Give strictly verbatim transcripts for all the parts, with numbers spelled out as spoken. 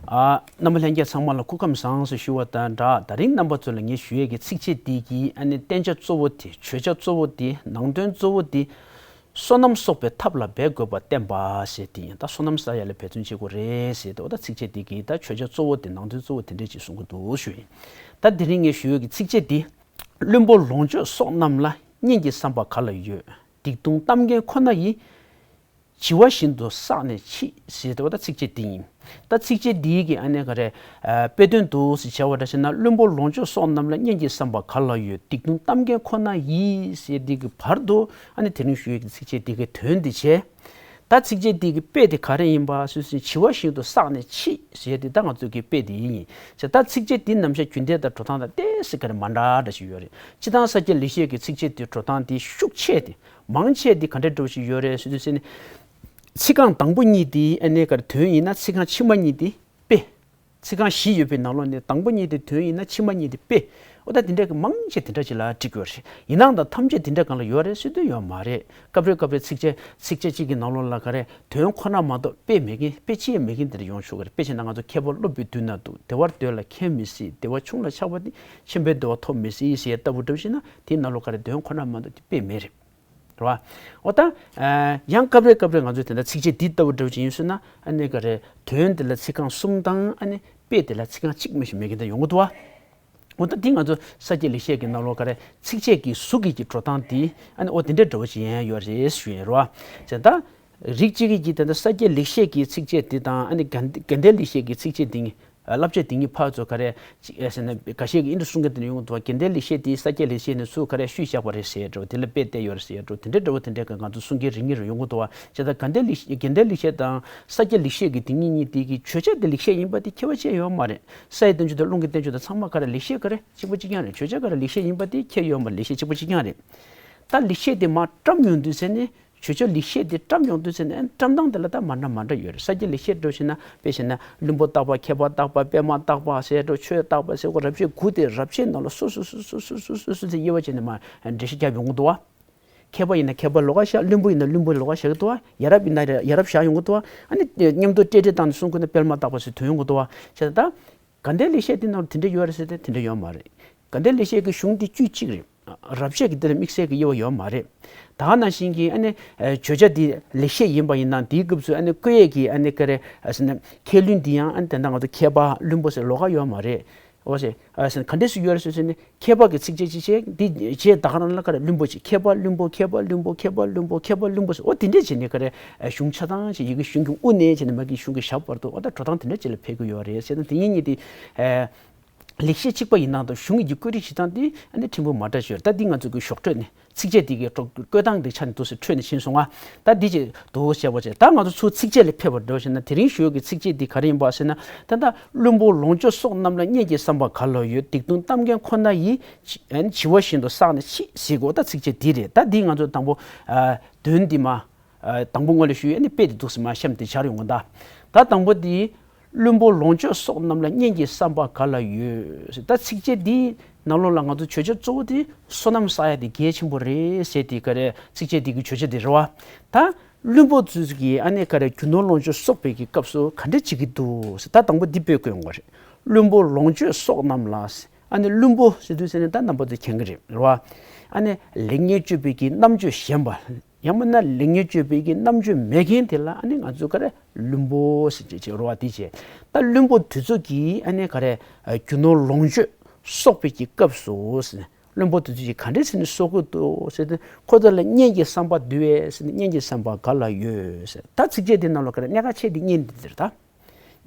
ཨ། རྣམ་པ་ལྷན་རྒྱས་ཚང་མ་ལ་སྐུ་ཁམས་བཟང་ཟེར་ཞུ་བ་དང་སྦྲགས། ད་རིང་རྣམ་པ་ཚོ་ལ་ངས་ཞུ་ཡས་ཀྱི་ཚིགས་བཅད་འདི་གི་ཨ་ནི་བསྟན་བྱ་གཙོ་བོ་དེ། བརྗོད་བྱ་གཙོ་བོ་དེ། ནང་དོན་གཙོ་བོ་དེ། བསོད་ནམས་གསོག་པའི་ཐབས་ལ་འབད་དགོས་པ་བསྟན་པ་ཞེས་དེ་ཡིན། ད་བསོད་ནམས་བསགས་ཡ་ལ་འབད་བརྩོན་བྱེད་དགོས་རེད་ཟེར་ཏེ། འོ་ད་ཚིགས་བཅད་འདི་གི་ད་བརྗོད་བྱ་གཙོ་བོ་དེ། ནང་དོན་གཙོ་བོ་དེ་འདྲས་ཅིག་གསུང་གི་འདུག་ཞུ་ཡིན། ད་དེ་རིང་ངས་ཞུ་ཡས་ཀྱི་ཚིགས་བཅད་འདི། བླུན་པོ་ལོངས་སྤྱོད་སོགས་རྣམས་ལ། གཉེན་གྱི་བསམ་པ་ག་ལ་ཡོད། སྡིག་ལྟུང་གཏམ་ངན་ཁོ་ན་ཡིས། བྱི་བ་བཞིན་དུ་བསགས་ནས་འཆི། ཞེས་དེ་བ་ད་ཚིགས་བཅད་འདི་ཡིན། ད་ཚིགས་བཅད་འདིའི་གི་ཨ་ནི་ག་རེ། ཨ། དཔེ་དོན་དུ་ཟེར་བྱ་བ་འདྲ་ཞིག་ན། བླུན་པོ་ལོངས་སྤྱོད་སོགས་རྣམས་ལ། གཉེན་གྱི་བསམ་པ་ག་ལ་ཡོད། སྡིག་ལྟུང་གཏམ་ངན་ཁོ་ན་ཡིས། ཞེས་འདི་གི་བར་དུ་ཨ་ནི་དེ་རིང་ཞུ་ཡས་ཀྱི་ཚིགས་བཅད་འདི་གི་དོན་འདི་བྱས། ད་ཚིགས་བཅད་འདི་གི་དཔེ་དེ་ག་རེ་ཡིན་པ་ཟེར་ན། བྱི་བ་བཞིན་དུ་བསགས་ནས་འཆི་ཞེས་དེ་ད་ང་ཚོ་གི་དཔེ་དེ་ཡིན། ཞེས་ད་ཚིགས་བཅད་འདི་རྣམ་གཞག་རྒྱུན་ལྡན་དང་འགྲོ་སྟངས་དང་ཏོག་ཙམ་ག་རེ་མ་འདྲ་འདྲ་ཞིག་ཡོད་རེད། སྤྱིར་བཏང་ས་སྐྱ་ལེགས་བཤད་ཀྱི་ཚིགས་བཅད་འདི་འགྲོ་སྟངས་འདི་ཤུགས་ཆེ་སྟེ། མང་ཆེ་དེ་ག་འདྲ་འདྲ་བོ་ཞིག་ཡོད་རེད་ཟེར་དུས་ཙམ་ནས། ཚིག་རྐང་དང་པོ་གཉིས་དེ་ཨ་ནི་ག་རེ་དོན་ཡིན་ན། ཚིག་རྐང་ཕྱི་མ་གཉིས་དེ་དཔེ། ཚིག་རྐང་བཞི་ཡོད་པའི་ནང་ལོགས་ནས་དང་པོ་གཉིས་དེ་དོན་ཡིན་ན། ཕྱི་མ་གཉིས་དེ་དཔེ། འོ་ད་དེ་འདྲ་གི་མང་ཆེ་དེ་འདྲ་ཅིག་ལ་བྲིས་ཡོད་རེད། ཡིན་ནའང་ད་ཐམས་ཅད་དེ་འདྲ་གང་ལ་ཡོད་རེད་ཟེར་དུས་ཡོད་མ་རེད། སྐབས་རེ་སྐབས་རེ་ཚིགས་བཅད་ཚིགས་བཅད་གཅིག་གི་ནང་ལོགས་ལ་ག་རེ་དོན་ཁོ་ན་མ་གཏོགས་དཔེ་མེད་མཁན། དཔེ་ཆ་མེད་མཁན་དེ་འདྲ་ཡོང་ཆོག་གི་རེད། དཔེ་བྱས་ན་ང་ཚོ་མཁས་པ་སློབ་པའི་མདུན་ན་འདུག། བདེ་བར་སྡོད་ལ་ཁས་མི་སྲིད། བདེ་བ་ཆུང་ལ་ཆགས་པ་ནི། ཆེན་པོའི་བདེ་བ་ཐོབ་མི་སྲིད་ཟེར་ལྟ་བུ་འདྲ་བོ་ཞིག་ན། དེའི་ནང་ལོགས་ག་རེ་དོན་ཁོ་ན་མ་གཏོགས་དེ་དཔེ་མེད་རེད། རེད་བ། འོ་ད། ཨ། ཡང་སྐབས་རེ་སྐབས་རེ་ང་ཚོས་དེ་འདྲ་ཚིགས་བཅད་འདི་ལྟ་བུ་འདྲ་བོ་ཅིག་ཡིན་ཟེར་ན། ཨ་ནི་ག་རེ་དོན་དེ་ལ་ཚིག་རྐང་གསུམ་དང་། ཨ་ནི་དཔེ་དེ་ལ་ཚིག་རྐང་གཅིག་མ་གཏོགས་མེད་མཁན་དེ་འདྲ་ཡོང་གི་འདུག་བ། འོ་ད་འདི་ང་ཚོ་ས་སྐྱ་ལེགས་བཤད་ཀྱི་ནང་ལོགས་ག་རེ་ཚིགས་བཅད་ཀྱི་གཟུགས་ཀྱི་གི་འགྲོ་སྟངས་འདི། ཨ་ནི་འོ་དེ་འདྲ་འདྲ་བོ་ཅིག་ཡིན་ཡོད་རེད་ཞུ་ཡིན། རེད་བ། བྱས་ད། རིགས་གཅིག་གི་གི་དེ་འདྲ་ས་སྐྱ་ལེགས་བཤད་ཀྱི་ཚིགས་བཅད་འདི་དང་། ཨ་ནི་དགའ་དགའ་ལྡན་ལེགས་བཤད་ཀྱི་ཚིགས་བཅད་འདི་གཉིས། ཨ། བསླབ་བྱ་འདི་གཉིས་ཕར་ཚུར་ག་རེ་ཅིག་ཨེ་ཟེར་ན། འགའ་ཤས་ཀྱིས་འདི་འདྲ་གསུང་མཁན་དེ་འདྲ་ཡོང་གི་འདུག་བ། དགའ་ལྡན་ལེགས་བཤད་འདི་ས་སྐྱ་ལེགས་བཤད་ནས་ཚུར་ག་རེ་བཤུས་བཞག་པ་རེད་ཟེར་འདྲ་བོ། དེ་ལ་དཔེ་བལྟས་ཡོད་རེད་ཟེར་འདྲ་བོ། དེ་འདྲ་འདྲ་བོ་དེ་འདྲ་གི་ང་ཚོ་གསུང་མཁན་རེ་གཉིས་རེ་ཡོང་གི་འདུག་བ། བྱས་ད་དགའ་ལྡན་ལེགས་དགའ་ལྡན་ལེགས་བཤད་དང་ས་སྐྱ་ལེགས་བཤད་ཀྱི་འདི་གཉིས་གཉིས་དེ་གི་བརྗོད་བྱ་དེ་ལེགས་བཤད་ཡིན་པ་དེ་ཁྱད་པར་ཅི་ཡོད་མ་རེད། ས་ཡི་བསྟན་བཅོས་དང་རླུང་གི་བསྟན་བཅོས་དང་ཚང་མ་ག་རེ་ལེགས་བཤད་ག་རེ་གཅིག་པ་གཅིག་རྐྱང་རེད། བརྗོད་བྱ་ག་རེ་ལེགས་བཤད་ཡིན་པ་དེ་ཁྱད་ཡོད་མ་རེད། ལེགས་བཤད་གཅིག་པ་གཅིག་རྐྱང་རེད། ད་ལེགས་བཤད་དེ་མར་བཀྲམ་ཡོང་དུས་ཟེར་ནས། བརྗོད་བྱ་ལེགས་བཤད་དེ་བཀྲམ་ཡོང་དུས་ཟེར་ནས། བཀྲམ་སྟངས་དེ་ལ་ད་མ་འདྲ་མ་འདྲ་ཡོད་རེད། ས་སྐྱ་ལེགས་བཤད་འདྲ་བོ་ཞིག་ན། དཔེ་བྱས་ན་བླུན་པོ་བརྟག་པ། མཁས་པ་བརྟག་པ། པད་མ་བརྟག་པ་ཟེར་དགོས། ཆོས་བརྟག་པ་ཟེར་དགོས། རབ་བྱེད་དགུ་དེ་རབ་བྱེད་ནང་ལ་སོ་སོ་སོ་སོ་ཟེར་དབྱེ་བ་བྱས་ནས་མར་འགྲེལ་བཤད་རྒྱབ་ཡོང་གི་འདུག་བ། མཁས་པ་ཡིན་ན་མཁས་པ་ལོགས་ཀ་བཞག། བླུན་པོ་ཡིན་ན་བླུན་པོ་ལོགས་ཀ་བཞག་གི་འདུག་བ། ཡ་རབས་ཡིན་ན་ཡ་རབས་བཞག་ཡོང་གི་འདུག་བ། ཨ་ནི་མཉམ་དུ་ཏྲེ་ཏྲེ་བཏང་ནས་གསུང་དགོས་ན་པད་མ་བརྟག་པ་ཟེར་དོན་ཡོང་གི་འདུག་བ། བྱས་ཙང་ད། དགའ་ལྡན་ལེགས་བཤད་དེ་ནང་དེ་འདྲ་ཡོད་རེད་ཟེར་ཏེ་དེ་འདྲ་ཡོད་མ་རེད། དགའ་ལྡན་ལེགས་བཤད་ཀྱི་གཞུང་དེ་དཀྱུས་གཅིག་རེད། རབ་བྱེད་ཀྱི་དེ་ལ་དམིགས་བསལ་གྱི་དབྱེ་བ་ཡོད་མ་རེད། ད་ག་ནང་བཞིན་གྱི་ཨ་ནི། ཨ། བརྗོད་བྱ་དེ་ལེགས་བཤད་ཡིན་པ་ཡིན་ན། དེའི་སྐབས་སུ་ཨ་ནི་བཀོད་ཡས་ཀྱི་ཨ་ནི་ག་རེ་ཟེར་ན། མཁས་བླུན་དེ་ཡང་ཨ་ནི་དེ་འདྲ་ང་ཚོ་མཁས་པ་བླུན་པོ་ཟེར་ལོགས་ཀ་ཡོད་མ་རེད། འོ་ཟེར། ཨ་ཟེར་ན་ག་འདྲས་སུ་ཡོད་རེད་ཟེར་ཟེར་ནས། མཁས་པ་གི་ཚིགས་བཅད་གཅིག་བྱས། འདི་རྗེས་ད་ག་རང་ལ་ག་རེ་བླུན་པོ་གཅིག། མཁས་པ་བླུན་པོ། མཁས་པ་བླུན་པོ། མཁས་པ་བླུན་པོ། མཁས་པ་བླུན་པོ་ཟེར། འོ་དེ་འདྲས་བྱས་ནས་ག་རེ་གཞུང་ཆ་ཚང་ཞིག་ཡི་གེ་གཞུང་གི་དབུ་ནས་བྱས་ནས་མར་གི་གཞུང་གི་ཞབས་བར་དུ། འོ་ད་འགྲོ་སྟངས་དེ་འདྲས་ཅིག་ལ་ཕེབས་ཀྱི་ཡོད་རེད་ཟེར་ན། དེ་གཉིས་གཉིས་དེ། ཨ། ལེགས་བཤད་གཅིག་པ་ཡིན་ནའང་། ད་གཞུང་གི་བཀོད་སྒྲིག་བྱེད་སྟངས་དེ་ཨ་ནི་ཕྲན་བུ་མ་འདྲ་ཞིག་ཡོད་རེད། ད་འདི་ང་ཚོ་གི་ཞོགས་འཕྲོས་ནས་ཚིགས་བཅད་དེ་གི་བཀོད་སྟངས་དེ་ཆ་ནས་འདུག་སེ་འཕྲོས་ནས་ཕྱིན་སོང་ང་། ད་འདི་ཅིག་འདུག་བྱས་པ་བྱས། ད་ང་ཚོ་ཚུར་ཚིགས་བཅད་ལ་ཕེབས་པ་འདྲ་བྱས་ན། དེ་རིང་ཞུ་གི་ཚིགས་བཅད་འདི་ག་རེ་ཡིན་པ་ཟེར་ན། ད་ལྟ་བླུན་པོ་ལོངས་སྤྱོད་སོགས་རྣམས་ལ། གཉེན་གྱི་བསམ་པ་ག་ལ་ཡོད། སྡིག་ལྟུང་གཏམ་ངན་ཁོ་ན་ཡིས། བྱི་བ་བཞིན་དུ་བསགས་ནས་འཆི་ཟེར་གོ། ད་ཚིགས་བཅད་འདི་རེད། ད་འདི་ང་ཚོ་དང་པོ། ཨ། དོན་འདི་མ། ཨ། དང་པོ་སྔོན་ལ་ཞུས། ཨ་ནི་དཔེ་དེ་འདུག་སེ་མར་གཤམ་དེ་སྦྱར་ཡོང་གི་ད། ད་དང་པོ་དེ། བླུན་པོ་ལོངས་སྤྱོད་སོགས་རྣམས་ལ། གཉེན་གྱི་བསམ་པ་ག་ལ་ཡོད་ཟེར། ད་ཚིགས་བཅད་འདིའི་ནང་ལོགས་ལ་ང་ཚོ་བརྗོད་བྱ་གཙོ་བོ་དེ་བསོད་ནམས་བསགས་ཡ་དེ་གལ་ཆེན་པོ་རེད་ཟེར་དེ་ག་རེ། ཚིགས་བཅད་འདི་གི་བརྗོད་བྱ་དེ་རེད་བ། ད་བླུན་པོ་ཚོས་ཀྱིས་ཨ་ནི་ག་རེ་རྒྱུ་ནོར་ལོངས་སྤྱོད་གསོག་པའི་གི་སྐབས་སུ་ག་འདྲ་བྱེད་ཀྱི་འདུག་ཟེར། ད་དང་པོ་འདི་དཔེ་བཀོད་ཡོང་གི་རེད། བླུན་པོ་ལོངས་སྤྱོད་སོགས་རྣམས་ལ། ཨ་ནི་བླུན་པོ་ཟེར་དུས་ཟེར་ནས་ད་རྣམ་པ་ཚོས་མཁྱེན་གྱི་རེད། རེད་བ། ཨ་ནི་ལེགས་ཉེས་དཔྱོད་པའི་གི་རྣམ་དཔྱོད་ཞན་པ། ཡང་མིན་ན་ལེགས་ཉེས་དཔྱོད་པའི་གི་རྣམ་དཔྱོད་མེད་མཁན་དེ་ལ་ཨ་ནི་ང་ཚོས་ག་རེ་བླུན་པོ་ཟེར་གྱི་ཅིག་རེད་བ། དེ་བྱས། ད་བླུན་པོ་དེ་ཚོ་གིས་ཨ་ནི་ག་རེ་རྒྱུ་ནོར་ལོངས་སྤྱོད་གསོག་པའི་གི་སྐབས་སུ་ཟེར། བླུན་པོ་དེ་ཚོ་གིས་ག་འདྲས་ཟེར་ནས་གསོག་གི་འདུག་ཟེར་ཏེ། ཁོ་ཚོ་ལ་གཉེན་གྱི་བསམ་པ་འདུག་གས་ཟེར་ནས། གཉེན་གྱི་བསམ་པ་ག་ལ་ཡོད་ཟེར། ད་ཚིགས་བཅད་དེ་ནང་ལ་ག་རེ་གནད་འགག་ཆེ་དེ་གཉེན་དེ་རེད་ད།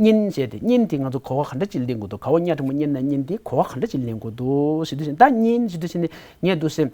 གཉེན་ཟེར་དེ། གཉེན་དེ་ང་ཚོ་གོ་བ་ག་འདྲ་ཅིག་ལེན་དགོས་འདུག། ག་བ་གཉའ་ཕྲ་མོ་གཉེན་ན་གཉེན་དེ་གོ་བ་ག་འདྲ་ཅིག་ལེན་དགོས་འདུག་ཟེར་དུས་ཙམ། ད་གཉེན་ཟེར་དུས་ཙམ་ནས་ངས་འདུག་སེ།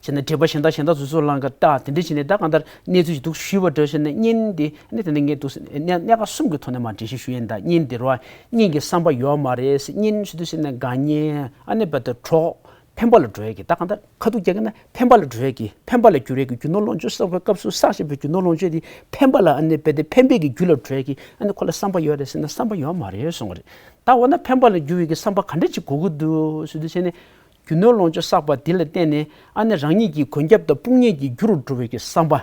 བྱས་ན་འགྲེལ་པ་གཞན་དག་གཞན་དག་སོ་སོ་ལ་འགའ་ལྟ། དེ་འདྲ་བྱས་ནས་ད་གང་ལྟར་གནས་ཚུལ་ཞིག་འདུག་ཞུས་པ་འདྲ་བྱས་ན། གཉེན་དེ་ནི་དེ་ནས་ངས་འདུག་སེ་གནད་གནད་འགག་གསུམ་གྱི་ཐོག་ནས་མར་འགྲེལ་བཤད་ཞུ་ཡིན། ད་གཉེན་དེ་རེད་བ། གཉེན་གྱི་བསམ་པ་ཡོད་མ་རེད་ཟེར། གཉེན་ཟེར་དུས་ཙམ་ནས་དགའ་ཉེ། ཨ་ནི་བར་དུ་གྲོགས། ཕན་པ་ལ་འགྲོ་ཡས་ཀྱི། ད་གང་ལྟར་ཁ་ཐུག་རྒྱག་གི་ན་ཕན་པ་ལ་འགྲོ་ཡས་ཀྱི། ཕན་པ་ལ་འགྱུར་ཡས་ཀྱི། རྒྱུ་ནོར་ལོངས་སྤྱོད་བསགས་པའི་སྐབས་སུ་བསགས་བཞིན་པའི་རྒྱུ་ནོར་ལོངས་སྤྱོད་དེ་ཕན་པ་ལ་ཨ་ནི་རྦད་དེ་ཕན་པའི་གི་རྒྱུ་ལ་འགྲོ་ཡས་ཀྱི། ཨ་ནི་ཁོ་ལ་བསམ་པ་ཡོད་རེད་ཟེར་ན་བསམ་པ་ཡོད་མ་རེད་གསུངས་པ་རེད། ད་འོ་ན་ཕན་པ་ལ་འགྱུར་བའི་གི་བསམ་པ་ག་འདྲ་ཅིག་དགོས་ཀྱི་འདུག་ཟེར་དུས་ཙམ་ནས། རྒྱུ་ནོར་ལོངས་སྤྱོད་བསགས་པ་དེ་ལ་བརྟེན་ནས་ཨ་ནི་རང་ཉིད་ཀྱི་མགོན་སྐྱབས་དང་དཔུང་གཉེན་གྱི་རྒྱུ་རུ་འགྲོ་བའི་གི་བསམ་པ།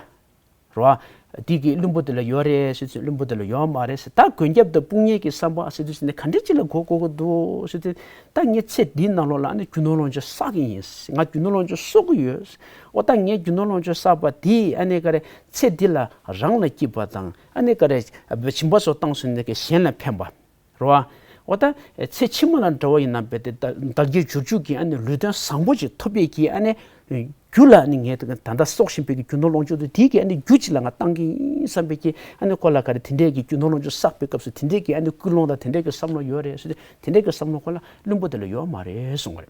རེད་བ། འདི་གི་བླུན་པོ་དེ་ལ་ཡོད་རེད་ཟེར་དུས་བླུན་པོ་དེ་ལ་ཡོད་མ་རེད་ཟེར། ད་མགོན་སྐྱབས་དང་དཔུང་གཉེན་གྱི་བསམ་པ་ཟེར་དུས་ནི་ག་འདྲ་ཅིག་ལ་གོ་དགོས་ཀྱི་འདུག་ཟེར་དུས། ད་ངས་ཚེ་འདིའི་ནང་ལོགས་ལ་ཨ་ནི་རྒྱུ་ནོར་ལོངས་སྤྱོད་བསགས་ཀྱི་ཡིན། ང་རྒྱུ་ནོར་ལོངས་སྤྱོད་གསོག་གི་ཡོད། འོ་ད་ངས་རྒྱུ་ནོར་ལོངས་སྤྱོད་བསགས་པ་དེས་ཨ་ནི་ག་རེ། ཚེ་འདི་ལ་རང་ལ་སྐྱིད་པ་དང་ཨ་ནི་ག་རེ། སྦྱིན་པ་སོགས་བཏང་སོང་ནས་གཞན་ལ་ཕན་པ། རེད་བ། འོ་ད་ཚེ་ཕྱི་མ་ལ་འདྲ་བ་ཡིན་ན་རྦད་དེ་བདག་བདག་གིར་འགྱུར་བཅུག་གི་ཨ་ནི་ལུས་རྟེན་བཟང་པོ་ཅིག་ཐོབ་ཡས་ཀྱི་ཨ་ནི་རྒྱུ་ལ་ཨ་ནི་ངས་ད་ལྟ་གསོག་བཞིན་པའི་གི་རྒྱུ་ནོར་ལོངས་སྤྱོད་དེ་དེའི་གི་ཨ་ནི་རྒྱུ་ཅིག་ལ་ང་བཏང་གི་ཡིན་བསམ་པའི་གི་ཨ་ནི་ཁོ་ལ་ག་རེ་དེ་འདྲས་ཀྱི་རྒྱུ་ནོར་ལོངས་སྤྱོད་བསགས་པའི་སྐབས་སུ་དེ་འདྲས་ཀྱི་ཨ་ནི་ཀུན་སློང་དང་དེ་འདྲས་ཀྱི་བསམ་བློ་ཡོད་རེད་ཟེར་ཏེ་དེ་འདྲས་ཀྱི་བསམ་བློ་ཁོ་ལ་བླུན་པོ་དེ་ལ་ཡོད་མ་རེད་གསུངས་པ་རེད།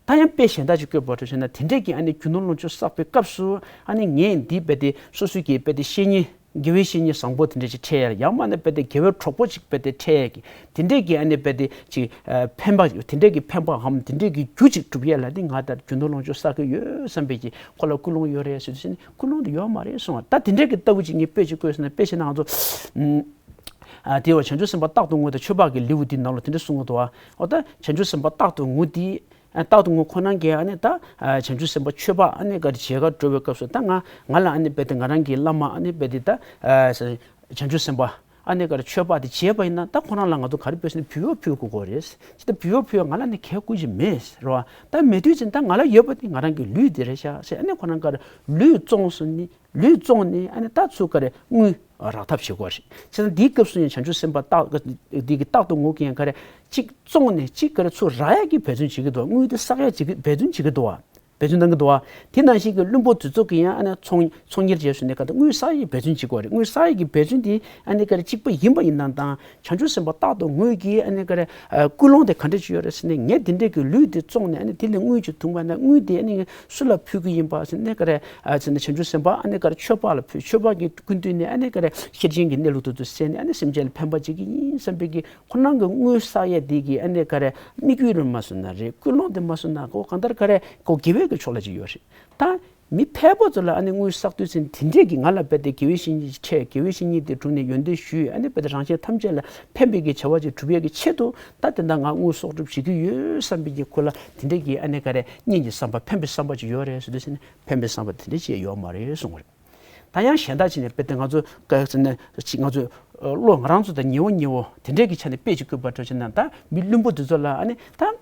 ད་ཡང་དཔེ་གཞན་དག་ཅིག་བཀོད་པར་འགྲོ་བྱས་ན་དེ་འདྲས་ཀྱི་ཨ་ནི་རྒྱུ་ནོར་ལོངས་སྤྱོད་བསགས་པའི་སྐབས་སུ་ཨ་ནི་ངས་འདི་རྦད་དེ་སོ་སོའི་གི་རྦད་དེ་བཤེས་གཉེན། དགེ་བའི་བཤེས་གཉེན་བཟང་པོ་དེ་འདྲ་ཅིག་འཕྲད་ཡ། ཡང་མིན་ན་རྦད་དེ་དགེ་བའི་གྲོགས་པོ་ཅིག་རྦད་དེ་འཕྲད་ཡ་གི་དེ་འདྲས་ཀྱི་ཨ་ནི་རྦད་དེ་ཅིག་ཨ་ཕན་པ་དེ་འདྲས་ཀྱི་ཕན་པའམ་དེ་འདྲས་ཀྱི་རྒྱུ་ཅིག་སྒྲུབ་ཡ་ལ་ནི་ང་ད་རྒྱུ་ནོར་ལོངས་སྤྱོད་བསགས་ཀྱི་ཡོད་བསམ་པའི་ཀྱི་ཁོ་ལ་ཀུན་སློང་ཡོད་རེད་ཟེར་དུས་ནི་ཀུན་སློང་དེ་ཡོད་མ་རེད་གསུངས་པ། ད་དེ་འདྲས་ཀྱི་ལྟ་བུ་ཅིག་ངས་དཔེ་ཅིག་བཀོད་ཟེར་ན། དཔེ་བྱས་ན་ང་ཚོ་ཨ་དེ་བ་བྱང་ཆུབ་སེམས་དཔའ་རྟག་ཏུ་ངུ་དང་ཆོས་འཕགས་ཀྱི་ལེའུ་འདི་ནང་ལ་དེ་འདྲས་གསུངས་ཀྱི་འདུག་བ། འོ་ད་བྱང་ཆུབ་སེམས་དཔའ་རྟག་ཏུ་ངུ་འདི། ཨ་རྟག་ཏུ་ངུ་ཁོ་རང་གིས་ཨ་ནི་ད་ཨ་བྱང་ཆུབ་སེམས་དཔའ་ཆོས་འཕགས་ཨ་ནི་ག་རེ་མཇལ་ཁ་འགྲོ་བའི་སྐབས་སུ་ད་ང་ང་ལ་ཨ་ནི་རྦད་དེ་ང་རང་གི་བླ་མ་ཨ་ནི་རྦད་དེ་ད་ཨ་བྱང་ཆུབ་སེམས་དཔའ་ཨ་ནི་ག་རེ་ཆོས་འཕགས་དེ་མཇལ་བ་ཡིན་ན་ད་ཁོ་རང་ལ་ང་ཚོ་ག་རེ་དཔེ་ཟེར་ན་འབུལ་བ་ཕུལ་དགོས་ཀྱི་རེད། ཅི་ད་འབུལ་བ་ཕུལ་བ་ང་ལ་ནི་གལ་ཁུར་ཅིག་མེད་རེད་བ། ད་མེད་དུས་ཙམ་ད་ང་ལ་ཡོད་པ་དེ་ང་རང་གི་ལུས་དེ་རེད་ཤག་ཟེར་ཨ་ནི་ཁོ་རང་ག་རེ་ལུས་བཙོངས་སོང་ནི། ལུས་བཙོངས་ནས་ཨ་ནི་ད་ཚུར་ག་རེ་དངུལ་རག་ཐབས་བྱེད་དགོས་རེད། བྱས་ཙང་འདིའི་སྐབས་སུ་ཡང་བྱང་ཆུབ་སེམས་དཔའ་རྟག་འདི་གི་རྟག་ཏུ་ངུ་གིན་ག་རེ་གཅིག་བཙོངས་ནས་གཅིག་ག་རེ་ཚུར་རག་ཡག་གི་འབད་བརྩོན་བྱེད་ཀྱི་འདུག་དངུལ་དེ་བསགས་ཡག་བྱེད་ཀྱི་འབད་བརྩོན་བྱེད་ཀྱི་འདུག་འབད་བརྩོན་གནང་གི་འདུག་དེ་ནང་བཞིན་གྱི་བླུན་པོ་དེ་ཚོ་གིས་ཡང་ཨ་ནི་ཚོང་ཚོང་གཉེར་བྱས་སོང་ནས་ག་ད་དངུལ་བསགས་ཡག་འབད་བརྩོན་བྱེད་དགོས་རེད། དངུལ་བསགས་ཡག་གི་འབད་བརྩོན་དེ་ཨ་ནི་ག་རེ་གཅིག་པ་ཡིན་པ་ཡིན་ན་དང་། བྱང་ཆུབ་སེམས་དཔའ་རྟག་ཏུ་ངུ་གིས་ཨ་ནི་ག་རེ་ཨ་ཀུན་སློང་དེ་ག་འདྲ་ཅིག་ཡོད་རེད་ཟེར་ནས་ངས་དེ་འདྲས་ཀྱི་ལུས་དེ་བཙོངས་ནས་ཨ་ནི་དེ་ལས་དངུལ་ཅིག་ཐོན་པ་ན་དངུལ་དེ་ཨ་ནི་སུ་ལ་ཕུལ་གྱི་ཡིན་པ་ཟེར་ནས་ག་རེ་ཨ་ཟེར་ནས་བྱང་ཆུབ་སེམས་དཔའ་ཨ་ནི་ག་རེ་ཆོས་འཕགས་ལ་ཕུལ། ཆོས་འཕགས་ཀྱི་སྐུ་མདུན་ནས་ཨ་ནི་ག་རེ་ཤེར་ཕྱིན་གྱི་གནས་ལུགས་དེ་ཚོ་གསན་ནས་ཨ་ནི་སེམས་ཅན་ལ་ཕན་པ་བྱེད་ཀྱི་ཡིན་བསམ་པའི་གི་ཁོ་རང་གི་དངུལ་བསགས་ཡས་དེ་གི་ཨ་ནི་ག་རེ་དམིགས་ཡུལ་རེད་མ་སོང་ན་རེད། ཀུན་སློང་དེ་མ་སོང་ན་ཁོ་གང་ལྟར་ག་རེ་ཁོ་དགེ་བའི་གི་ཕྱོགས་ལ་ཅིག་ཡོད་རེད། ད། མི་ཕལ་པ་ཚོ་ལ་ཨ་ནི་དངུལ་བསགས་དུས་ཙམ་དེ་འདྲས་ཀྱི་ང་ལ་རྦད་དེ་དགེ་བའི་བཤེས་གཉེན་ཅིག་འཕྲད། དགེ་བའི་བཤེས་གཉེན་དེ་དྲུང་ནས་ཡོན་ཏན་ཞུས། ཨ་ནི་རྦད་དེ་རང་གཞན་ཐམས་ཅད་ལ་ཕན་པའི་གི་བྱ་བ་ཅིག་སྒྲུབ་ཡས་ཀྱི་ཆེད་དུ་ད་དེ་འདྲ་ང་དངུལ་གསོག་སྒྲུབ་བྱེད་ཀྱི་ཡོད་བསམ་པའི་གི་ཁོ་ལ་དེ་འདྲས་ཀྱི་ཨ་ནི་ག་རེ་གཉེན་གྱི་བསམ་པ་ཕན་པའི་བསམ་པ་ཅིག་ཡོད་རེད་ཟེར་དུས་ཙམ་ནི་ཕན་པའི་བསམ་པ་དེ་འདྲས་ཅིག་ཡོད་མ་རེད་གསུངས་པ་རེད། ད་ཡང་གཞན་དག་ཅིག་ནས་རྦད་དེ་ང་ཚོ་ག་ཟེར་ན་ཅིག་ང་ཚོ་བློ་ང་རང་ཚོ་ད་ཉེ་བོ་ཉེ་བོ་དེ་འདྲས་ཀྱི་ཆ་ནས་དཔེ་ཅིག་བཀོད་པ་འདྲ་བྱས་ན་ད་མི་བླུན་པོ་དེ་ཚོ་ལ་ཨ་ནི་ད།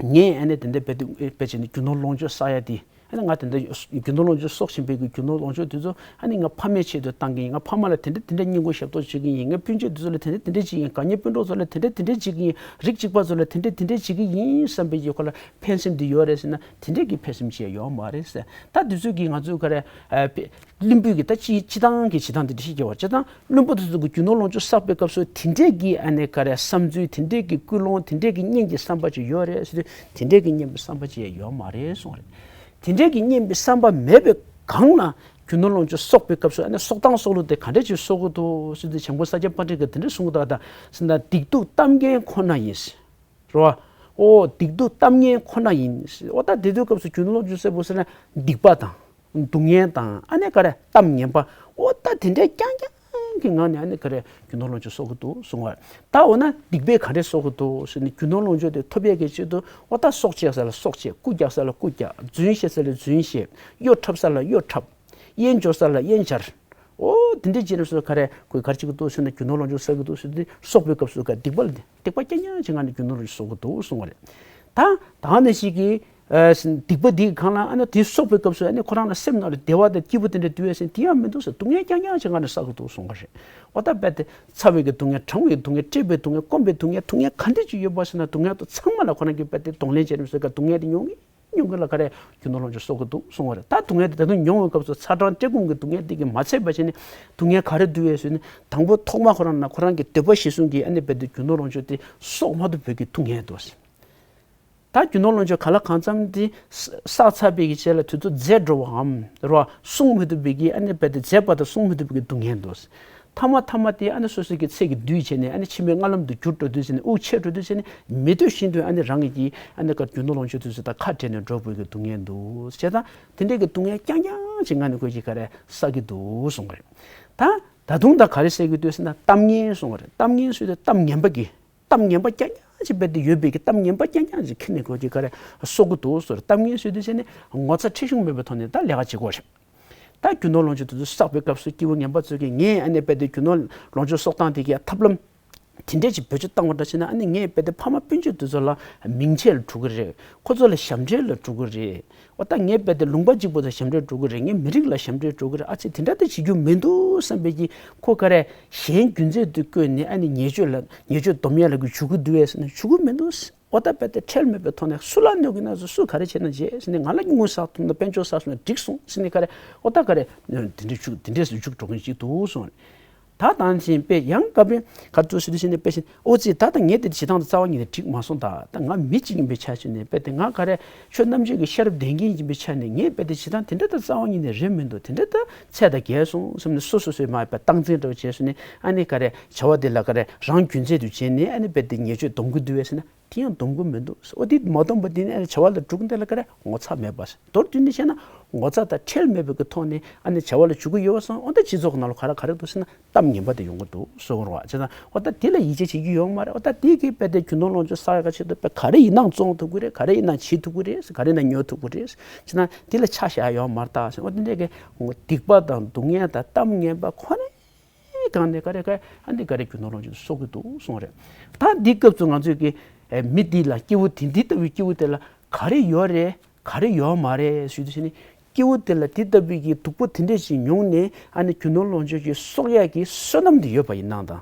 ངས་ཨ་ནི་དེ་འདྲ་རྦད་དེ་དཔེ་བྱས་ནས་རྒྱུ་ནོར་ལོངས་སྤྱོད་བསགས་ཡ་དེ། ཨ་ནི་ང་དེ་འདྲ་རྒྱུ་ནོར་ལོངས་སྤྱོད་གསོག་བཞིན་པའི་གི་རྒྱུ་ནོར་ལོངས་སྤྱོད་དེ་ཚོ་ཨ་ནི་ང་ཕ་མའི་ཆེད་དུ་བཏང་གི་ཡིན། ང་ཕ་མ་ལ་དེ་འདྲ་དེ་འདྲ་བསྙེན་བཀུར་ཞབས་ཏོག་བྱེད་ཀྱི་ཡིན། ང་སྤུན་མཆེད་དེ་ཚོ་ལ་དེ་འདྲ་དེ་འདྲ་བྱེད་ཀྱི་ཡིན། དགའ་ཉེ་སྤུན་གྲོགས་ཚོ་ལ་དེ་འདྲ་དེ་འདྲ་བྱེད་ཀྱི་ཡིན། རིགས་གཅིག་པ་ཚོ་ལ་དེ་འདྲ་དེ་འདྲ་བྱེད་ཀྱི་ཡིན་བསམ་པའི་གི་ཁོ་ལ་ཕན་སེམས་དེ་ཡོད་རེད་ཟེར་ན་དེ་འདྲ་གི་ཕན་སེམས་ཅིག་ཡོད་མ་རེད་ཟེར། ད་དེ་ཚོ་གི་ང་ཚོ་ག་རེ་ཨ་བླུན་པོའི་གི་ད་སྤྱི་སྤྱི་བཏང་གི་བྱེད་སྟངས་དེ་འདྲ་ཞིག་སྐྱེ་བ། སྤྱི་བཏང་བླུན་པོ་དེ་ཚོ་གི་རྒྱུ་ནོར་ལོངས་སྤྱོད་བསགས་པའི་སྐབས་སུ་དེ་འདྲས་ཀྱི་ཨ་ནི་ག་རེ་བསམ་ཚུལ། དེ་འདྲས་ཀྱི་ཀུན་སློང་། དེ་འདྲས་ཀྱི་གཉེན་གྱི་བསམ་པ་ཅིག་ཡོད་རེད་ཟེར་དུས་དེ་འདྲས་ཀྱི་གཉེན་པའི་བསམ་པ་ཅིག་ཡོད་མ་རེད་གསུངས་རེད། དེ་འདྲས་ཀྱི་གཉེན་པའི་བསམ་པ་མེད་པའི་སྒང་ལ་རྒྱུ་ནོར་ལོངས་སྤྱོད་གསོག་པའི་སྐབས་སུ་ཨ་ནི་གསོག་སྟངས་གསོག་ལུགས་དེ་ག་འདྲས་ཅིག་གསོག་གི་འདུག་ཟེར་དུས་བྱང་སྒོ་ས་སྐྱ་པཎྜི་ཏས་ག་འདྲས་གསུངས་གི་འདུག་ད་ཟེར་ན་སྡིག་སྡུག་གཏམ་ངན་ཁོ་ན་ཡིན། རེད་བ། ཨོ་སྡིག་སྡུག་གཏམ་ངན་ཁོ་ན་ཡིན། ཨོ་ད་དེ་དུས་སྐབས་སུ་རྒྱུ་ནོར་ལོངས་སྤྱོད་གསོག་པོ་ཟེར་ན་སྡིག་པ་དང་སྡུག་བསྔལ་དང་ཨ་ནི་ག་རེ་གཏམ་ངན་པ། ཨོ་ད་དེ་འདྲའི་རྐྱང་རྐྱང་གི་ངང་ནས་ཨ་ནི་ག་རེ་རྒྱུ་ནོར་ལོངས་སྤྱོད་གསོག་གི་འདུག་གསུང་བ། ད་འོ་ན་སྡིག་པས་ག་འདྲས་གསོག་གི་འདུག་ཟེར་ནས་རྒྱུ་ནོར་ལོངས་སྤྱོད་དེ་ཐོབ་ཡས་ཀྱི་ཆེད་དུ་ཨོ་ད་སྲོག་བཅད་ས་ལ་སྲོག་བཅད། རྐུ་རྒྱག་ས་ལ་རྐུ་རྒྱག་རྫུན་བཤད་ས་ལ་རྫུན་བཤད། གཡོ་འཁྲབ་ས་ལ་གཡོ་འཁྲབ། གཡེན་སྦྱོར་ས་ལ་གཡེན་སྦྱར། ཨོ་དེ་འདྲའི་རྗེས་ནས་སུ་ག་རེ་ཁོས་ག་རེ་བྱེད་ཀྱི་འདུག་ཟེར་ན་རྒྱུ་ནོར་ལོངས་སྤྱོད་བསགས་ཀྱི་འདུག་ཟེར་དུས་སྲོག་པའི་སྐབས་སུ་ག་སྡིག་པ་ལ་སྡིག་པ་རྐྱང་རྐྱང་ཅིག་ངང་ནས་རྒྱུ་ནོར་ལོངས་སྤྱོད་གསོག་གི་འདུག་གསུང་བ་རེད། ད་ད་ནས་ཞིག་གིས་ཨ་སྡིག་པ་འདིའི་སྒང་ལ་ཨ་ནི་དེ་སྲོག་པའི་སྐབས་སུ་ཨ་ནི་ཁོ་རང་ལ་སེམས་ནང་ལ་བདེ་བ་དང་སྐྱིད་པོ་དེ་འདྲ་འདུག་ཡ་ཟེར་ན་དེ་ཡང་མི་འདུག་ཟེར། སྡུག་བསྔལ་རྐྱང་རྐྱང་ཅིག་ངང་ནས་བསགས་ཀྱི་འདུག་གསུང་བ་རེད། ཨོ་ད་རྦད་དེ་ཚ་བའི་གི་སྡུག་བསྔལ། གྲང་བའི་སྡུག་བསྔལ། བཀྲེས་པའི་སྡུག་བསྔལ། སྐོམ་པའི་སྡུག་བསྔལ། སྡུག་བསྔལ་ག་འདྲ་ཅིག་ཡོད་པ་ཟེར་ན་སྡུག་བསྔལ་དེ་ཚང་མ་ལ་ཁོ་རང་གིས་རྦད་དེ་གདོང་ལེན་བྱས་ནས་སུ་ག་སྡུག་བསྔལ་དེ་མྱོང་གི་མྱོང་གི་ལ་ག་རེ་རྒྱུ་ནོར་ལོངས་སྤྱོད་གསོག་གི་འདུག་གསུང་བ་རེད། ད་སྡུག་བསྔལ་དེ་ད་དུང་མྱོང་བའི་སྐབས་སུ་ཚ་གྲང་བཀྲེས་སྐོམ་གྱི་སྡུག་བསྔལ་དེ་གིས་མ་ཚད་པ་བྱས་ནས་སྡུག་བསྔལ་ག་རེ་འདུག་ཡས་ཟེར་ན་དང་པོ་ཐོག་མ་ཁོ་རང་ན་ཁོ་རང་གི་འདོད་པ་གཞིར་བཟུང་གིས་ཨ་ནི་རྦད་དེ་རྒྱུ་ནོར་ལོངས་སྤྱོད་དེ་གསོག་མ་ཐུབ་པའི་གི་སྡུག་བསྔལ་འདུག་ཟེར། ད་རྒྱུ་ནོར་ལོངས་སྤྱོད་གང་ལ་གང་འཚམ་དེ་བསགས་ཚར་བའི་གི་རྗེས་ལ་དུས་ཚོད་འཛད་འགྲོ་བའམ་རེད་བ། སྲུང་མི་ཐུབ་པའི་གི་ཨ་ནི་རྦད་དེ་འཛད་པ་དང་སྲུང་མི་ཐུབ་པའི་གི་སྡུག་བསྔལ་འདུག་ཟེར། ཐ་མ་ཐ་མ་དེ་ཨ་ནི་སོ་སོའི་གི་ཚེ་གི་དུས་བྱས་ནས་ཨ་ནི་ཕྱི་མའི་རྔ་ལམ་དུ་གྱུར་འགྲོ་དུས་བྱས་ནས་དབུགས་ཆད་འགྲོ་དུས་བྱས་ནས་མི་འདོད་བཞིན་དུ་ཨ་ནི་རང་གི་གི་ཨ་ནི་ག་རྒྱུ་ནོར་ལོངས་སྤྱོད་དེ་ཚོ་དང་ཁ་བྲལ་ནས་འགྲོ་དགོས་ཀྱི་སྡུག་བསྔལ་འདུག་ཟེར། བྱས་ཙང་དེ་འདྲའི་གི་སྡུག་བསྔལ་རྐྱང་རྐྱང་ཅིག་ངང་ནས་ཁོས་ཅིག་ག་རེ་བསགས་ཀྱི་འདུག་གསུངས་པ་རེད། ད་ད་དུང་ད་ག་རེ་བཤད་ཀྱི་འདུག་ཟེར་ན་གཏམ་ངན་གསུངས་པ་རེད། གཏམ་ངན་ཟེར་དུས་གཏམ་ངན་པ་གི་གཏམ་ངན་པ་རྐྱང་རྐྱང་ཅིག་རྦད་དེ་ཡོད་པའི་གི་གཏམ་ངན་པ་རྐྱང་རྐྱང་ཅིག་ཁྱེར་ནས་ཁོས་ཅིག་ག་རེ་གསོག་གི་འདུག་ཟེར། གཏམ་ངན་ཟེར་དུས་ཟེར་ནས་ངོ་ཚ་ཁྲེལ་གཞུང་མེད་པའི་ཐོག་ནས་ད་ལས་ཀ་བྱེད་དགོས་རེད། ད་རྒྱུ་ནོར་ལོངས་སྤྱོད་དེ་ཚོ་བསགས་པའི་སྐབས་སུ་སྐྱེ་བོ་ངན་པ་ཚོས་ཀྱིས་ངས་ཨ་ནི་རྦད་དེ་རྒྱུ་ནོར་ལོངས་སྤྱོད་གསོག་སྟངས་དེ་གའི་ཐབས་ལམ་དེ་འདྲས་ཅིག་བེད་སྤྱོད་བཏང་བ་འདྲ་བྱས་ན། ཨ་ནི་ངས་རྦད་དེ་ཕ་མ་སྤུན་མཆེད་དེ་ཚོ་ལ་མིང་ཆད་ལ་འགྲོ་གི་རེད། ཁོ་ཚོ་ལ་ཞབས་འདྲེན་ལ་འགྲོ་གི་རེད། འོ་ད་ངས་རྦད་དེ་ལུང་པ་གཅིག་པོ་དང་ཞབས་འདྲེན་འགྲོ་གི་རེད། ངས་མི་རིགས་ལ་ཞབས་འདྲེན་འགྲོ་གི་རེད། ཨ་ཙི་དེ་འདྲ་དེ་བྱེད་རྒྱུ་མི་འདུག་བསམ་པའི་གི་ཁོ་ག་རེ་གཞན་རྒྱུ་མཚན་དེ་བཀོད་ནས་ཨ་ནི་ཉེས་སྤྱོད་ལ་ཉེས་སྤྱོད་སྡོམ་ཡས་ལ་གི་འཇུག་གི་འདུག་བས་ཟེར་ན་འཇུག་གི་མི་འདུག། འོ་ད་རྦད་དེ་ཁྲེལ་མེད་པའི་ཐོག་ནས་སུ་ལ་གནོད་གི་ན་ཟེར། སུས་ག་རེ་བྱས་ན་བྱས་ཟེར་ནས། ང་ལ་དངུལ་བསགས་ཐུབ་ན་དཔལ་འབྱོར་བསགས་སོང་ན་འགྲིག་སོང་ཟེར་ནས། ག་རེ་འོ་ད་ག་རེ་དེ་འདྲས་བཅུག་དེ་འདྲས་སུ་བཅུག་འགྲོ་མཁན་ཅིག་འདུག་གསུངས། ད་དང་ཅིན་པས་ཡང་སྐབས་རེ་ག་ཚོད་ཟེར་དུས་ཟེར་ནས་དཔེ་བཞིན། ཨོ་ཙི་ད་ལྟ་ངས་དེ་བྱེད་སྟངས་དེ་རྩ་བ་ཉིད་ནས་འགྲིག་མ་སོང་། ད་ད་ང་མི་གཅིག་ཡིན་པའི་ཆ་ཞུ་ནས། དཔེ་དེ་ང་ག་རེ་ཆོས་རྣམ་འབྱེད་ཀྱི་ཤེས་རབ་ལྡན་མཁན་ཡིན་པའི་ཆ་ནས་ངས་དཔེ་དེ་བྱེད་སྟངས་དེ་འདྲ་ད་རྩ་བ་ཉིད་ནས་རེད་མི་འདུག། དེ་འདྲ་ད་ཚད་དང་བརྒལ་སོང་བསམ་ནས་སོ་སོ་སོས་མ་ཡིན་པའི་སྟངས་འཛིན་འདྲ་བ་བྱས་སོང་ནས། ཨ་ནི་ག་རེ་བྱ་བ་དེ་ལ་ག་རེ་རང་རྒྱུ་མཚན་དུ་བྱས་ནས། ཨ་ནི་དཔེ་དེ་ཉེས་སྤྱོད་སྡོམ་གི་འདུག་བས་ཟེར་ན། དེ་ཡང་སྡོམ་གི་མི་འདུག། འོ་དེ་མ་སྡོམ་པ་དེ་ནི་ཨ་ནི་བྱ་བ་ལ་འགྲོ་གི་འདི་ལ་ག་རེ་ངོ་ཚ་མེད་པ། མདོར་བསྡུས་ནས་བཤད་ན་ངོ་ཚ་དང་ཁྲེལ་མེད་པའི་གི་ཐོག་ནས་ཨ་ནི་བྱ་བ་ལ་འཇུག་གི་ཡོད་པ་སོང་། འོ་ད་སྤྱི་ཚོགས་ཀྱི་ནང་ལ་ག་རེ་ག་རེ་འདུག་ཟེར་ན་གཏམ་ངན་པ་དེ་ཡོང་གི་འདུག་གསུང་གི་རེད་བ། བྱས་ཙང་འོ་ད་དེ་ལ་ཡིད་ཆེས་བྱེད་རྒྱུ་ཡོད་མ་རེད། འོ་ད་དེ་གིས་དཔེ་དེ་རྒྱུ་ནོར་ལོངས་སྤྱོད་བསགས་ཡག་ཆེད་དུ་དཔེ་ག་རེ་ཡིན་ནའང་བཙོང་ཐུབ་ཀྱི་རེད། ག་རེ་ཡིན་ན་བྱེད་ཐུབ་ཀྱི་རེད། ག་རེ་ཡིན་ན་ཉོ་ཐུབ་ཀྱི་རེད། བྱས་ཙང་དེ་ལ་ཆ་བཞག་ཡོད་མ་རེད་ད་ཟེར། འོ་དེ་འདྲའི་གི་སྡིག་པ་དང་སྡུག་བསྔལ་དང་གཏམ་ངན་པ་ཁོ་ནའི་སྒང་ནས་ག་རེ་ག་རེ་ཨ་ནི་ག་རེ་རྒྱུ་ནོར་ལོངས་སྤྱོད་གསོག་གི་འདུག་གསུངས་རེད། ད་འདི་སྐབས་སུ་ང་ཚོས་ཀྱི་ཨེ་མི་འདི་ལ་སྐྱེ་བོ་དེ་འདི་ལྟ་བུའི་སྐྱེ་བོ་དེ་ལ་ག་རེ་ཡོད་རེད། ག་རེ་ཡོད་མ་རེད་ཞུས་དུས་ཙ་ནི། སྐྱེ་བོ་དེ་ལ་དེ་ལྟ་བུའི་གི་སྡུག་པོ་དེ་འདྲས་ཅིག་མྱོང་ནས། ཨ་ནི་རྒྱུ་ནོར་ལོངས་སྤྱོད་ཀྱི་གསོག་ཡག་གི་བསོད་ནམས་དེ་ཡོད་པ་ཡིན་ནའང་དང་།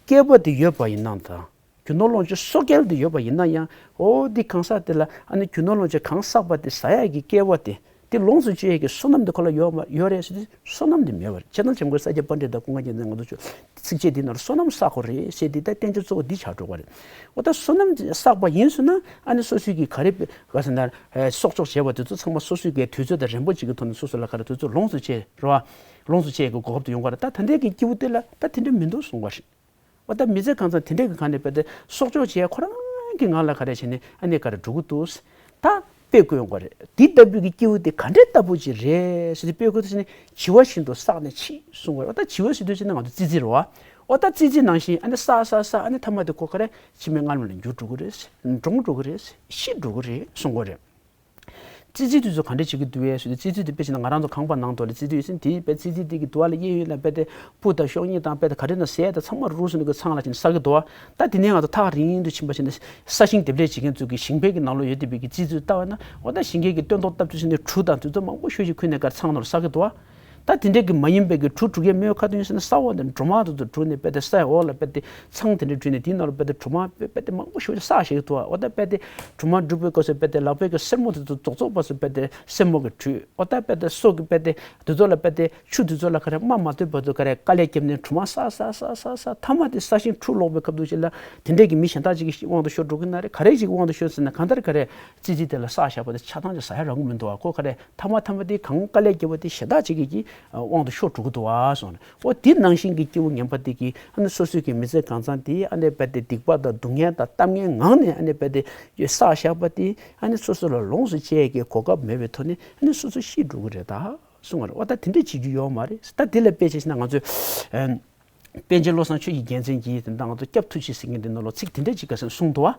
སྐལ་པ་དེ་ཡོད་པ་ཡིན་ནའང་དང་། རྒྱུ་ནོར་ལོངས་སྤྱོད་གསོག་སྐལ་དེ་ཡོད་པ་ཡིན་ན་ཡང་། འོ་འདི་གང་ཟག་དེ་ལ་ཨ་ནི་རྒྱུ་ནོར་ལོངས་སྤྱོད་གང་བསགས་པ་དེ་ཟ་ཡག་གི་སྐལ་བ་དེ། དེ་ལོངས་སུ་སྤྱོད་ཡས་ཀྱི་བསོད་ནམས་དེ་ཁོ་ལ་ཡོད་མ་ཡོད་རེད་ཟེར་དུས། བསོད་ནམས་དེ་མེད་པ་རེད། ཆ་ཚང་ཆེན་པོ་ས་སྐྱ་པཎྜི་ཏ་སྐུ་ངག་རྒྱལ་མཚན་ང་ཚོ་ཚིགས་བཅད་འདི་ནང་ལ་བསོད་ནམས་བསགས་དགོས་རེད་ཟེར་དེ་ད་བསྟན་བཅོས་གཙོ་བོ་འདི་ཆགས་འགྲོ་བ་རེད། འོ་ད་བསོད་ནམས་བསགས་པ་ཡིན་ཟེར་ན། ཨ་ནི་སོ་སོའི་གི་ག་རེ་ག་ཟེར་ན་ཨེ་གསོག་འཇོག་བྱས་པ་དེ་ཚོ་ཚང་མ་སོ་སོའི་གི་དུས་ཚོད་དང་རན་པོ་གཅིག་གི་ཐོག་ནས་སོ་སོ་ལ་ག་རེ་དུས་ཚོད་ལོངས་སུ་སྤྱད་རེད་བ། ལོངས་སུ་སྤྱད་ཀྱི་གོ་སྐབས་དེ་ཡོང་གི་རེད། ད་ད་ལྟའི་གི་སྐྱེ་བོ་དེ་ལ་ད་དེ་འདྲ་མི་འདུག་གསུང་བ་རེད། འོ་ད་མི་ཚེ་གང་ཚང་དེ་འདྲའི་གི་གང་ནས་དཔེ་དེ་གསོག་འཇོག་བྱས་ཁོ་རང་གི་ངང་ལ་ག་རེ་བྱས་ནས་ཨ་ནི་ག་རེ་འགྲོ་གི་འདུག། ད་དཔེ་བཀོད་ཡོང་གི་རེད། དེ་ལྟ་བུའི་གི་སྐྱེ་བོ་དེ་ག་འདྲའི་ལྟ་བུ་ཅིག་རེད་ཟེར་ཏེ་དཔེ་བཀོད་དུས་ཙ་ནི་བྱི་བ་བཞིན་དུ་བསགས་ནས་འཆི་གསུང་གི་རེད། འོ་ད་བྱི་བ་ཟེར་དུས་ཙ་ནི་ང་ཚོ་ཙི་ཙི་རེད་བ། འོ་ད་ཙི་ཙི་ནང་བཞིན་ཨ་ནི་བསགས་བསགས་བསགས། ཨ་ནི་མཐའ་མ་དེ་ཁོ་ག་རེ་འཆི་མེད་ལྔ་ལམ་ལ་འགྱུར་འགྲོ་གི་རེད། གྲོངས་འགྲོ་གི་རེད། ཤི་འགྲོ་གི་རེད་གསུང་གི་རེད། ཙི་ཙི་དེ་ཚོ་ག་འདྲ་བྱེད་ཀྱི་འདུག་ཟེར་དུས། ཙི་ཙི་དེ་དཔེ་བྱས་ན་ང་རང་ཚོ་ཁང་པ་ནང་དུ་ལ་ཙི་ཙི་ཡོད་ཟིན་དེ། དཔེ་ཙི་ཙི་དེ་གི་དུ་བ་ལ་གཡས་གཡོན་ལ་དཔེ་དེ་སྤུ་དང་ཤོག་སྙིགས་དང་དཔེ་དེ་ག་རེ་ན་ཟས་དང་ཚང་མ་རུལ་སོང་ནས་གི་ཚང་ལ་བྱས་ནས་ཟ་གི་འདུག་བ། ད་དེ་ནས་ང་ཚོ་ཐག་རིང་དུ་ཕྱིན་པ་བྱས་ནས་ས་ཞིང་འདེབས་ལས་བྱེད་མཁན་ཚོ་གི་ཞིང་ཕན་གྱི་ནང་ལོགས་ཡོད་བསྡད་པའི་གི་ཙི་ཙི་ལྟ་བ་ན། འོ་ད་ཞིང་ཁའི་གི་སྟོན་ཐོག་བཏབ་དུས་ཙ་ནི་གྲུ་དང་དེ་ཚོ་མང་པོ་ཤོས་ཤིག་ཁུར་ནས་གར་ཚང་ནང་ལ་ཟ་གི་འདུག་བ། ད་དེ་འདྲའི་གི་མ་ཡིན་པའི་གི་གྲུ་འགྲོ་མཁན་མེད་པའི་ཁ་ཐུག་ཡིན་ཟེར་ན། ས་འོག་ནས་འབྲུ་མར་དེ་ཚོ་བསྒྲུགས་ནས་དཔེ་དེ་སའི་འོག་ལ་དཔེ་དེ་ཚང་དེ་འདྲ་བསྒྲུགས་ནས་དེའི་ནང་ལ་དཔེ་དེ་འབྲུ་མར་དཔེ་དེ་མང་པོ་ཞིག་ཟ་བཞག་གི་འདུག་བ། འོ་ད་དཔེ་དེ་འབྲུ་མར་བསྒྲུགས་པའི་སྐབས་སུ་དཔེ་དེ་ལག་པའི་གི་སེན་མོ་དེ་ཚོ་རྫོགས་རྫོགས་པ་སུ་དཔེ་དེ་སེན་མོ་གི་དྲོད། འོ་ད་དཔེ་དེ་སོ་གི་དཔེ་དེ་དེ་ཚོ་ལ་དཔེ་དེ་ཆུ་དེ་ཚོ་ལ་ག་རེ་རྨ་མ་ཐོན་བར་དུ་ག་རེ་དཀའ་ལས་བརྒྱབ་ནས་འབྲུ་མར་ཟ་ཟ་ཟ་ཟ་ཟ། མཐའ་མ་དེ་ས་ཞིང་འཁྲུ་ལོག་པའི་སྐབས་དུ་ཅིག་ལ་དེ་འདྲའི་གི་མི་གཞན་དག་ཅིག་གི་དབང་དུ་ཤོར་འགྲོ་གི་ན་རེ། ག་རེ་ཅིག་གི་དབང་དུ་ཤོར་ཟེར་ན། གང་ལྟར་ག་རེ་ཙི་ཙི་དེ་ལ་ཟ་བཞག་པ་དེ་ཆ་ཚང་ཅིག་ཟ་ཡ་རག་གི་མི་འདུག་བ། ཁོ་ག་རེ་མཐའ་མ་མཐའ་མ་དེ་གང་དཀའ་ལས་བརྒྱབ་པ་དེ་གཞན་དག་ཅིག་གི་གི་དབང་དུ་ཤོར་འགྲོ་གི་འདུག་བ་གསུངས་ནས། འོ་དེ་ནང་བཞིན་གྱི་སྐྱེ་བོ་ངན་པ་དེ་གིས་ཨ་ནི་སོ་སོའི་གི་མི་ཚེ་གང་ཚང་དེ་ཨ་ནི་རྦད་དེ་སྡིག་པ་དང་སྡུག་བསྔལ་དང་གཏམ་ངན་ངང་ནས་ཨ་ནི་རྦད་དེ་བསགས་བཞག་པ་དེ་ཨ་ནི་སོ་སོ་ལ་ལོངས་སུ་སྤྱད་ཀྱི་གོ་སྐབས་མེད་པའི་ཐོག་ནས་ཨ་ནི་སོ་སོ་ཤི་འགྲོ་གི་རེད་ད་གསུང་བ་རེད། འོ་ད་དེ་འདྲས་བྱེད་རྒྱུ་ཡོད་མ་རེད། ད་དེ་ལ་དཔེ་བྱས་ན་ང་ཚོས་ཨ་པཎ་ཆེན་བློ་བཟང་ཆོས་ཀྱི་རྒྱལ་མཚན་གྱིས་དེ་འདྲ་ང་ཚོ་སྐྱབས་ཐུགས་རྗེ་ཟེར་མཁན་དེ་ནང་ལོགས་ཚིག་དེ་འདྲས་ཅིག་ག་ཟེར་གསུངས་འདུག་བ།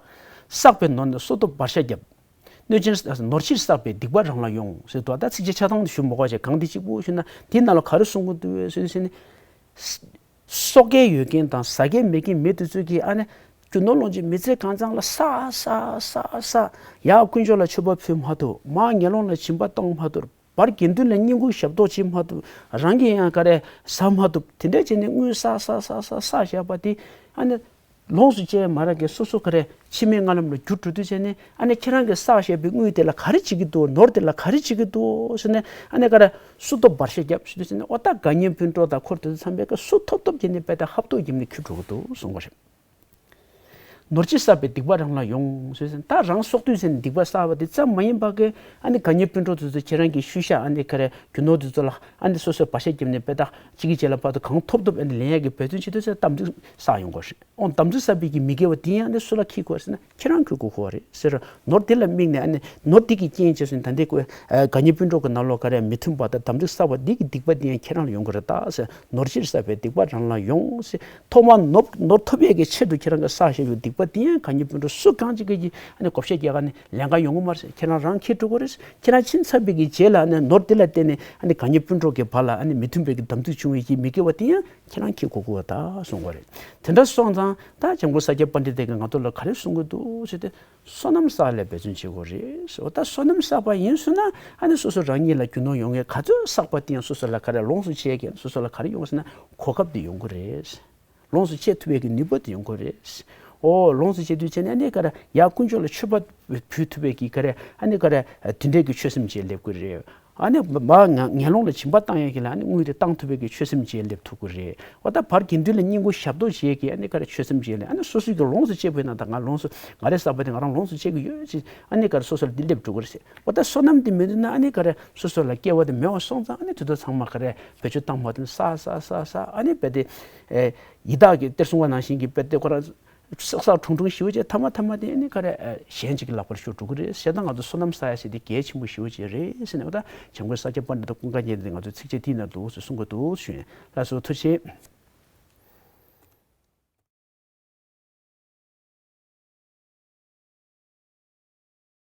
བསགས་པའི་ནོར་ནི་སོ་ཐོབ་བར་ཆད་བརྒྱབ། གནོད་ཅན་ནོར་ཕྱིར་བསགས་པའི་སྡིག་པ་རང་ལ་ཡོང་ཟེར་འདུག། ད་ཚིགས་བཅད་ཆ་ཚང་དུ་ཞུ་མ་དགོས་བྱས། གང་དེ་གཅིག་པུ་ཞུས་ན་དེའི་ནང་ལ་ག་རེ་གསུང་གི་འདུག་ཟེར་ཟེར་ནས། གསོག་མཁན་ཡོད་མཁན་དང་ཟ་མཁན་མེད་མཁན་མི་དེ་ཚོས་ཀྱིས་ཨ་ནི་རྒྱུ་ནོར་ལོངས་སྤྱོད་མི་ཚེ་གང་ཚང་ལ་བསགས་བསགས་བསགས་བསགས། ཡར་དཀོན་མཆོག་ལ་མཆོད་པ་ཕུལ་མ་ཐུབ། མར་ངན་སློང་ལ་སྦྱིན་པ་གཏོང་མ་ཐུབ། བར་དགེ་འདུན་ལ་བསྙེན་བཀུར་ཞབས་ཏོག་བྱེད་མ་ཐུབ། རང་གིས་ཡང་ག་རེ་ཟ་མ་ཐུབ། དེ་འདྲ་བྱས་ནས་དངུལ་བསགས་བསགས་བསགས་བསགས་བསགས་བཞག་པ་དེ་ཨ་ནི་ལོངས་སུ་སྤྱད་མ་རག་གི་སོ་སོ་ག་རེ་འཆི་མེད་ལྔ་ལམ་ལ་འགྱུར་འགྲོ་དུས་བྱས་ནས། ཨ་ནི་ཁྱེད་རང་གིས་བསགས་བཞག་པའི་དངུལ་དེ་ལ་ག་རེ་བྱེད་ཀྱི་འདུག། ནོར་དེ་ལ་ག་རེ་བྱེད་ཀྱི་འདུག་ཟེར་ནས་ཨ་ནི་ག་རེ་སུ་ཐོབ་བར་ཆད་བརྒྱབ་ཟེར་དུས་བྱས་ནས། འོ་ད་དགའ་ཉེ་སྤུན་གྲོགས་དང་འཁོར་དེ་ཚོ་ཚང་མས་ཀྱི་སུ་ཐོབ་ཐོབ་བྱས་ནས་དཔེ་ད་ཧབ་ཐོབ་བརྒྱབ་ནས་ཁྱེར་འགྲོ་གི་འདུག་གསུང་བ་རེད། ནོར་ཕྱིར་བསགས་པའི་སྡིག་པ་རང་ལ་ཡོང་ཟེར་ཟེར། ད་རང་གསོག་དུས་ཟེར་ནས་སྡིག་པ་བསགས་པ་དེ་ཙམ་མ་ཡིན་པ་གི་ཨ་ནི་དགའ་ཉེ་སྤུན་གྲོགས་དེ་ཚོ་ཁྱེད་རང་གི་ཤུལ་བཞག་ཨ་ནི་ག་རེ་རྒྱུ་ནོར་དེ་ཚོ་ལ་ཨ་ནི་སོ་སོས་བར་ཆད་བརྒྱབ་ནས་དཔེ་ད་གཅིག་གི་རྗེས་ལ་བར་དུ་གང་ཐོབ་ཐོབ་ཨ་ནི་ལེན་ཡག་གི་འབད་བརྩོན་བྱེད་དུས་ཙམ་དམ་ཚིག་བསགས་ཡོང་དགོས་རེད། འོ་དམ་ཚིག་བསགས་པའི་གི་མི་དགེ་བ་དེ་ཡང་ཨ་ནི་སུ་ལ་འཁྱེར་དགོས་ཟེར་ན་ཁྱེད་རང་འཁྱེར་དགོས་ཁོ་རེད་ཟེར། ནོར་དེ་ལ་དམིགས་ནས་ཨ་ནི་ནོར་དེ་གི་རྐྱེན་བྱས་ཟེར་ནས་ད་ལྟའི་ཁོ་དགའ་ཉེ་སྤུན་གྲོགས་ཀྱི་ནང་ལོགས་ག་རེ་མི་མཐུན་པ་དང་དམ་ཚིག་བསགས་པ་དེ་གི་སྡིག་པ་དེ་ཡང་ཁྱེད་རང་ལ་ཡོང་གི་རེད་ད་ཟེར། ནོར་ཕྱིར་བསགས་པའི་སྡིག་པ་རང་ལ་ཡོང་ཟེར། ཐོག་མར་ནོར་ནོར་ཐོབ་ཡས་ཀྱི་ཆེད་དུ་ཁྱེད་རང་གིས་བསགས་བཞག་པའི་སྡིག་ པ་དེ་ཡང་གང་ཉིད་སྤུན་གྲོགས་སུ་གང་ཅིག་གིས་ཨ་ནི་བགོ་བཤའ་རྒྱག་ག་ནས་ལན་ཁག་ཡོང་གི་མ་རེད། ཁྱེད་རང་རང་འཁྱེར་འགྲོ་གི་རེད། ཁྱེད་རང་ཕྱིན་ཚར་བའི་གི་རྗེས་ལ་ཨ་ནི་ནོར་དེ་ལ་བརྟེན་ནས་ཨ་ནི་གང་ཉིད་སྤུན་གྲོགས་ཀྱི་བར་ལ་ཨ་ནི་མི་མཐུན་པའི་གི་གདམ་ཚིག་བྱུང་བའི་གི་མི་དགེ་བ་དེ་ཡང་ཁྱེད་རང་འཁྱེར་དགོས་ཀྱི་ཡོད་ད་གསུང་གི་རེད། དེ་འདྲ་སོང་ཙང་ད་འཇམ་མགོན་ས་སྐྱ་པཎྜི་ཏ་གིས་ང་ཚོ་ལ་ག་རེ་གསུང་གི་འདུག་ཟེར་ཏེ། བསོད་ནམས་བསགས་ལ་འབད་བརྩོན་བྱེད་དགོས་རེད་ཟེར། འོ་ད་བསོད་ནམས་བསགས་པ་ཡིན་སོང་ན་ཨ་ནི་སོ་སོ་རང་ཉིད་ལ་རྒྱུ་ནོར་ཡོང་མཁན་ག་ཚོད་བསགས་པ་དེ་ཡང་སོ་སོ་ལ་ག་རེ་ལོངས་སུ་སྤྱད་མཁན་སོ་སོ་ལ་ག་རེ་ཡོང་ཟེར་ན་གོ་སྐབས་དེ་ཡོང་གི་རེད། ལོངས་སུ་སྤྱད་ཐུབ་པའི་གི་ནུས་པ་དེ་ཡོང་གི་རེད། འོ་ལོངས་སུ་སྤྱད་དུས་བྱས་ནས་ཨ་ནི་ག་རེ་ཡར་དཀོན་མཆོག་ལ་མཆོད་པ་ཕུལ་ཐུབ་པའི་གི་ག་རེ་ཨ་ནི་ག་རེ་དེ་འདྲའི་གི་ཆོད་སེམས་ཅིག་སླེབས་ཀྱི་རེད། ཨ་ནི་མར་ངན་ངན་སློང་ལ་སྦྱིན་པ་བཏང་ཡས་ཀྱི་ལ་ཨ་ནི་དངུལ་དེ་བཏང་ཐུབ་པའི་གི་ཆོད་སེམས་ཅིག་སླེབས་ཐུབ་ཀྱི་རེད། འོ་ད་བར་དགེ་འདུན་ལ་བསྙེན་བཀུར་ཞབས་ཏོག་བྱེད་ཀྱི་ཨ་ནི་ག་རེ་ཆོད་སེམས་བྱེད་ལ་ཨ་ནི་སོ་སོའི་གི་ལོངས་སུ་སྤྱད་པའི་ནང་ད་ང་ལོངས་སུ་ང་རེ་བསགས་པ་དེ་ང་རང་ལོངས་སུ་སྤྱད་ཀྱི་ཡོད་ཅེས་ཨ་ནི་ག་རེ་སོ་སོ་ལ་འདི་སླེབས་འགྲོ་གི་རེད་ཟེར། འོ་ད་བསོད་ནམས་དེ་མེད་འདུག་ན་ཨ་ནི་ག་རེ་སོ་སོ་ལ་སྐལ་བ་དེ་མེད་པ་སོང་ཙང་ཨ་ནི་དུས་ཚོད་ཚང་མ་ག་རེ་བེད་སྤྱོད་བཏང་མ་ཐུབ་ས་ས་ས་ས་ཨ་ནི་རྦད་དེ་ཡི་དྭགས་ཀྱི་གཏེར་སྲུང་བ་ནང་བཞིན་གྱི་རྦད་དེ་ཁོ་རང་བསགས་བསགས་དྲུང་དྲུང་ཞེ་པོ་ཅིག་ཐ་མ་ཐ་མ་དེ་ཨ་ནི་ག་རེ་གཞན་ཅིག་གི་ལག་པར་ཤོར་འགྲོ་གི་རེད་ཟེར་ད་ང་ཚོ་བསོད་ནམས་བསགས་ཡ་ཟེར་དེ་གལ་ཆེན་པོ་ཞེ་པོ་ཅིག་རེད་ཟེར་ནས་འོ་ད་བྱམས་མགོན་ས་སྐྱ་པཎྜི་ཏ་ཀུན་དགའ་རྒྱན་དེ་ང་ཚོ་ཚིགས་བཅད་དེའི་ནང་དུ་འོ་ཟེར་གསུང་གི་འདུག་ཞུ་ཡིན། ལགས་སོ་ཐུགས་རྗེ་ཆེ།